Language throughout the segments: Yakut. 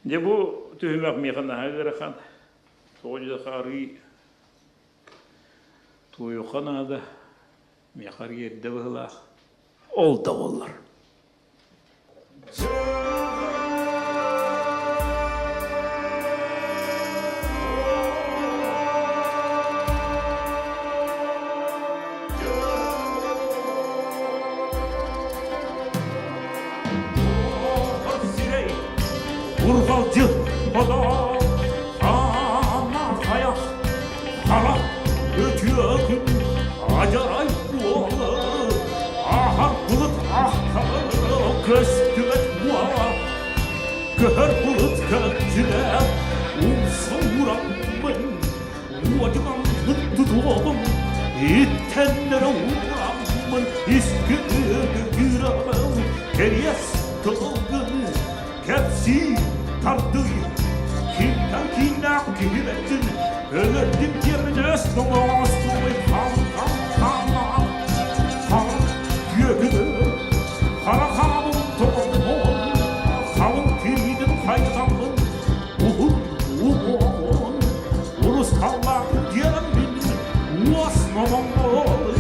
Дьэ бу түһүмэх миэхэ наһаа ыарахан. Тоҕо диэтэххэ арыый туойуохха наада. Миэхэ арыый эрдэ быһыылаах. Ол да буоллар. Урҕалдьы бодоо хаана хайах хара үтүөкүн адьарай буола аһар былыт ахтары көстүбэт уола көһөр былыт көттүлэ умса ураммын уодьуган тутуоҕум иттэннэрэ уураммын иск-күүрэҕим кэриэс тылгын кэпсии тардый кимтэн кииннээх киһибэттин өлөрдүм диэммин өс тоҥоостуй хам-хам хаамаан хам түөкүнү хара хаамын тоҥон халыҥ тириитин хайытаммын уһун уҥуоҕун урусхаллаах диэммин уос номоҥҥой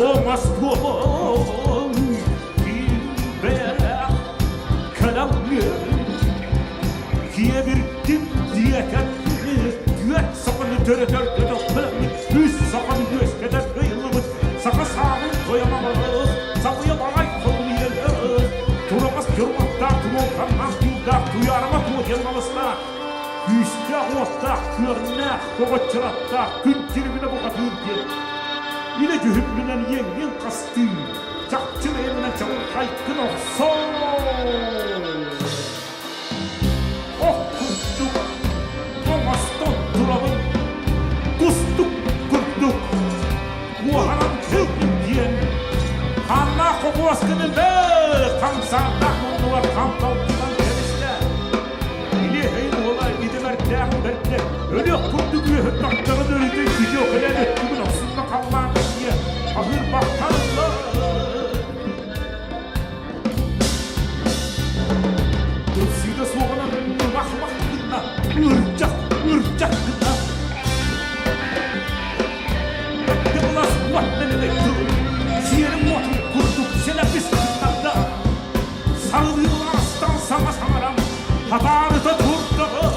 оҥос туомун киин бэйэлээх кэлэҥҥин киэбирдим диэтэр түөрт саханы төрөтөргө төхтөрмүт үс саханы үөскэтэр ыйыллыбыт саха саабын тойомолоос сабыйа баҕай холуйалаас тураҕас дьоруоттаах туруолханнаах тыылдаах туйаарыма туо диэн балыстаах күүстээх уоттаах күөрнээх тоҕоччураттаах күн тирибинэ бухатыыр диэн илэ дьүһүммүнэн иэҥҥин хастыы чахчы бэйэминэн чаҕылхайгын охсоо Ох курдук оҥостон турабын, кустук курдук куоһаран кэллим диэн хааннаах хокуосканы бээ хамсааннаах муннугар ханталтынан кэбистэ. Илиэһэй уола идэмэрдээх бэрдэ өлүөх курдук үөһүн тахтарын өрүтэ күдьүөкэлээн өттүгүн охсунна халлаан ийэ аһыырбахтан ылла. Ылсыыта суоҕунан мах-мах гынна, ырдьах, ырдьах гынна. Өттө былас уот мэлэмэй тылын, сиэрим уотун курдук сэлэпис гыннарда. Сарылыылаастан саҥа саҥаран, хатаарыта турдаҕа.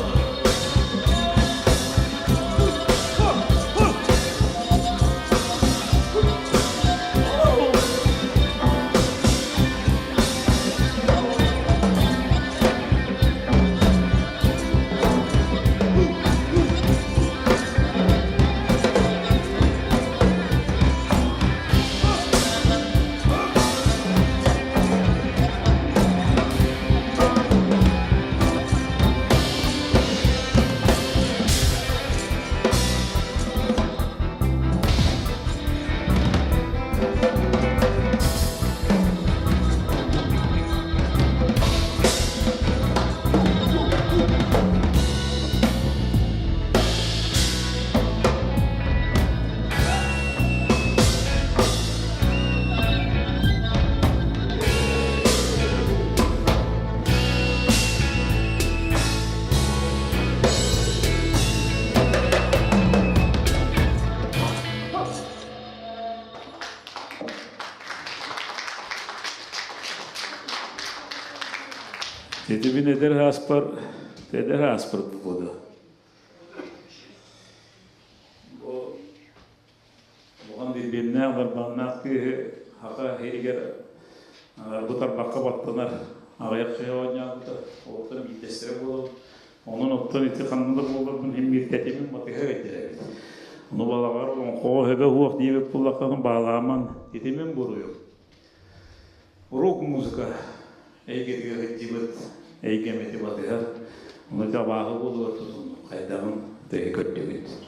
Ити мин эдэр ааспар, эдэр ааспар буолуо. Бу улахан дирбиэннээх, дарбааннаах кыыһы хаха иһигэр бу тарбахха баттанар аҕыйах киһи оонньообута, олортон биирдэстэрэ буолабын. Онон оттон ити ханна да буолларбын иһин биир тэтимин батыһа өйдөрөбүт. Ону балаҕар олоҥхоҕо өбө уох диэбит буоллаххына баалааман тэтимин буруйум. Рок-музыка эйгэтигэр сылдьыбыт эйгэм ити батыһар. Ону табааһы буолугар тутуннум, хайдаҕын төһө көрдүгүт.